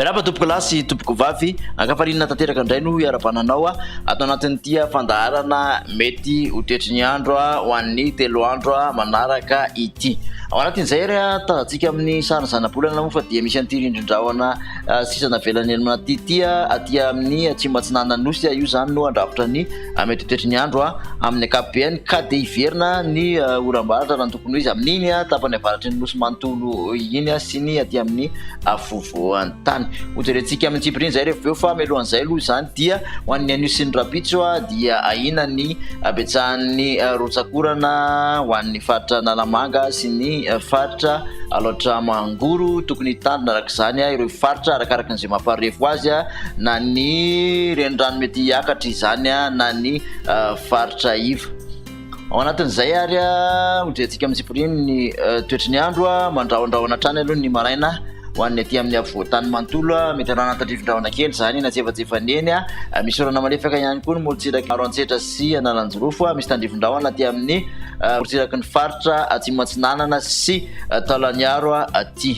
Miarahaba tompoko lahy sy tompoko vavy, ankafaliana tanteraka indray no hiarahabana anao ato anatin'ity fandaharana mety ho toetry ny andro ho an'ny telo andro manaraka ity. Ao anatin'izay ary tazantsika amin'ny sarin'ny zanabolana moa fa dia misy an'ity rindrin-drahona sisa navelan'ny Illuminati ity aty amin'ny atsimo atsinanan'ny nosy. Io izany no handrafitra ny mety ho toetry ny andro amin'ny ankapobeny ka dia hiverina ny oram-baratra raha ny tokony ho izy amin'iny tapany avaratry ny nosy manontolo iny sy ny aty amin'ny afovoan-tany. Hojerentsika amin'ny antsipiriany izay rehefa avy eo fa mialohan'izay aloha izany dia ho an'ny anio sy ny rahampitso dia ahiana ny habetsahan'ny rotsak'orana ho an'ny faritra Analamanga sy ny faritra Alaotra Mangoro. Tokony hitandrina araka izany ireo faritra arakaraka izay mamparefo azy na ny renirano mety hiakatra izany na ny faritra iva. Ao anatin'izay ary hojerentsika amin'ny antsipiriany ny toetry ny andro, mandrahondrahona hatrany aloha ny maraina ho an'ny aty amin'ny afovoan-tany manontolo, mety arahana tandrifin-drahona kely izany eny antsefatsefany eny, misy orana malefaka ihany koa ny morontsiraka Maroantsetra sy Analanjirofo, misy tandrifin-drahona aty amin'ny morontsiraky ny faritra Atsimo Atsinanana sy Taolagnaro aty.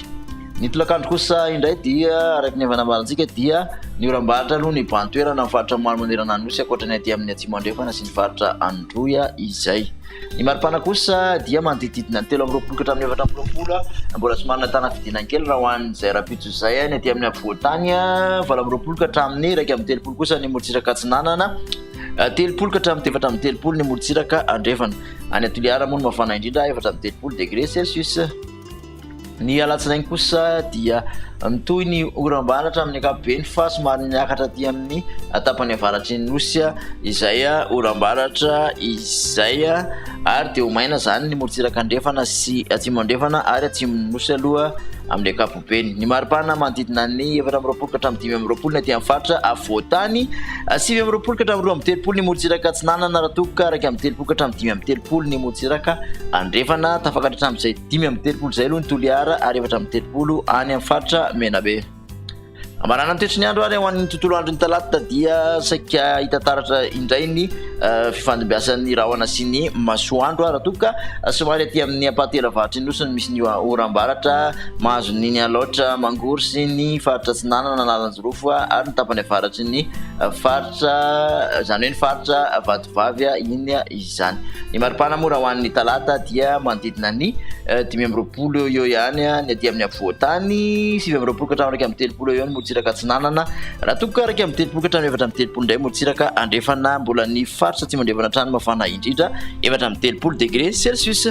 Ny tolakandro kosa indray dia araka ny efa nambarantsika dia ny oram-baratra aloha ny hibahan-toerana amin'ny faritra maro manerana ny Nosy ankoatra ny aty amin'ny Atsimo Andrefana sy ny faritra Androy izay. Ny maripana kosa dia manodidididina ny 23 ka hatramin'ny 24, mbola somary nahitana fidinana kely raha ho an'izay rahampitso izay ny aty amin'ny afovoan-tany, 28 ka hatramin'ny 31 kosa ny morontsiraka atsinanana, 30 ka hatramin'ny 34 ny morontsiraka andrefana. Any Toliara moa no mafana indrindra, 34 degré celsius. Ny alatsinainy kosa dia mitohy ny oram-baratra amin'ny ankapobeny fa somary miakatra aty amin'ny tapany avaratry ny nosy izay oram-baratra izay ary dia ho maina izany ny morontsiraka andrefana sy atsimo andrefana ary atsimon'ny nosy aloha amin'ny ankapobeny. Ny maripana manodidina ny 24 ka hatramin'ny 25 ny aty amin'ny faritra afovoan-tany, 29 ka hatramin'ny 32 ny morontsiraka atsinanana raha toa ka 31 ka hatramin'ny 35 ny morontsiraka andrefana. Tafakatra hatramin'izay 35 izay aloha ny Toliara ary 34 any amin'ny faritra Menabe. Amarana ny toetry ny andro ary ho an'ny tontolo andron'ny talata dia saika hita taratra indray ny eh, fifandimbiasan'ny rahona sy ny masoandro raha toa ka somary aty amin'ny ampahatelo avaratry ny nosy no misy ny oram-baratra mahazo ny ny Alaotra Mangoro sy ny faritra Atsinanana Analanjirofo ary ny tapany avaratry ny faritra izany hoe ny faritra Vatovavy iny izany. Ny maripana moa raha ho an'ny talata dia manodidina ny 25 eo eo ihany ny aty amin'ny afovoan-tany, 29 ka hatramin'ny 31 eo eo ny morontsiraka atsinanana, raha toa ka 31 ka hatramin'ny 34 indray morontsiraka andrefana, mbola ny faritra atsimo andrefana hatrany mafana indrindra, 34 degré celsius.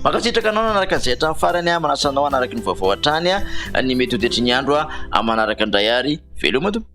Mankasitraka anao nanaraka an'izay hatramin'ny farany, manasa anao hanaraka ny vaovao hatrany, ny mety ho toetry ny andro, manaraka indray ary veloma tompoko.